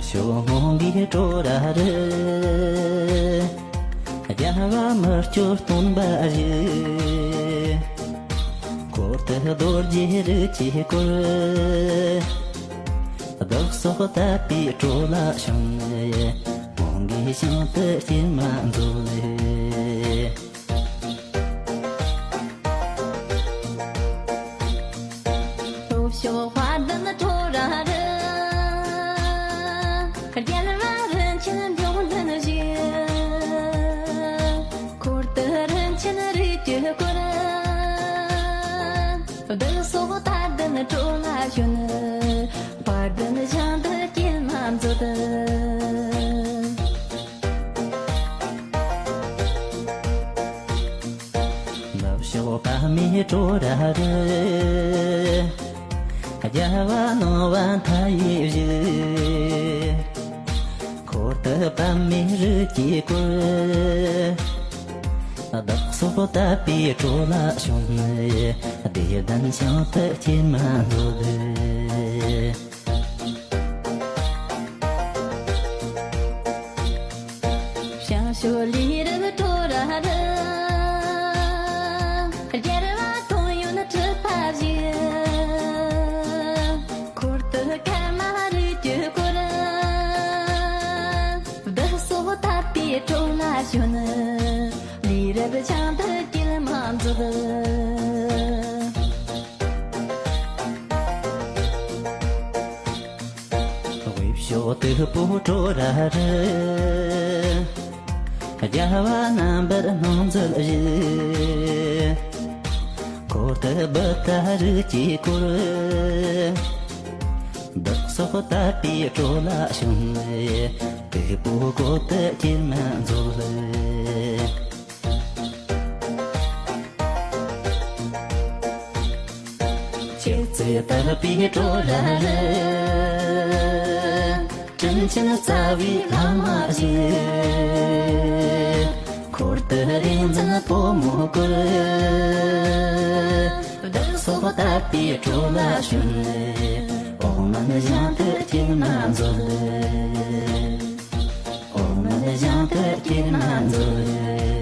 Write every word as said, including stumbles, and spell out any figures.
ཕྱོགས་སྔོན་གྱི་བྲོ་ར་རི། རྒྱལ་བ་མི་བསྐྱོད་སྟོན་པ་བཞི། འཁོར་དུ་རྡོ་རྗེ་རིགས་ཀྱིས་བསྐོར། བདག་སོགས་དད་པའི་བྲོ་ལ་ཞོན། སྔོན་གྱི་ཞིང་དུ་སྐྱེལ་མ་མཛོད། ལྷོ་ཕྱོགས་དཔལ་ལྡན་བྲོ་ར་རི། རྒྱལ་བ་རིན་ཆེན་འབྱུང་ལྡན་བཞི། འཁོར་དུ་རིན་ཆེན་རིགས་ཀྱིས་བསྐོར། བདག་སོགས་དད་ལྡན་བྲོ་ལ་ཞོན། དཔལ་ལྡན་ཞིང་དུ་སྐྱེལ་མ་མཛོད། ནུབ་ཕྱོགས་པདྨའི་བྲོ་ར་རི། རྒྱལ་བ་ནོར་བུ་མཐའ་ཡས་བཞི། འཁོར་དུ་པདྨའི་རིགས་ཀྱིས་བསྐོར། བདག་སོགས་དད་པའི་བྲོ་ལ་ཞོན། བདེ་ལྡན་ཞིང་དུ་སྐྱེལ་མ་མཛོད། བྱང་ཕྱོགས་ལས་རབ་བྲོ་ར་རི། རྒྱལ་བ་ཁྱོན་ཡོངས་གྲུབ་པ་བཞི། འཁོར་དུ་ཀརྨ་རིགས་ཀྱིས་བསྐོར། བདག་སོགས་དད་པའི་བྲོ་ལ་ཞོན། ལས་རབ་ཞིང་དུ་སྐྱེལ་མ་མཛོད། དབུས་ཕྱོགས་སྟུག་པོའི་བྲོ་ར་རི། རྒྱལ་བ་རྣམ་པར་སྣང་མཛད་བཞི། འཁོར་དུ་བུདྡྷ་རིགས་ཀྱིས་བསྐོར། བདག་སོགས་དད་པའི་བྲོ་ལ་ཞོན། སྟུག་པོའི་གོ་དུ་སྐྱེལ་མ་མཛོད། ཁྱེད་ཚེ་དར་པའི་བྲོ་ར་རི། དྲིན་ཆེན་རྩ་བའི་བླ་མ་བཞི། འཁོར་དུ་རིག་འཛིན་ཕོ་མོས་བསྐོར། བདག་སོགས་དད་པའི་བྲོ་ལ་ཞོན། འོག་མིན་ཞིང་དུ་སྐྱེལ་མ་མཛོད། འོག་མིན་ཞིང་དུ་སྐྱེལ་མ་མཛོད།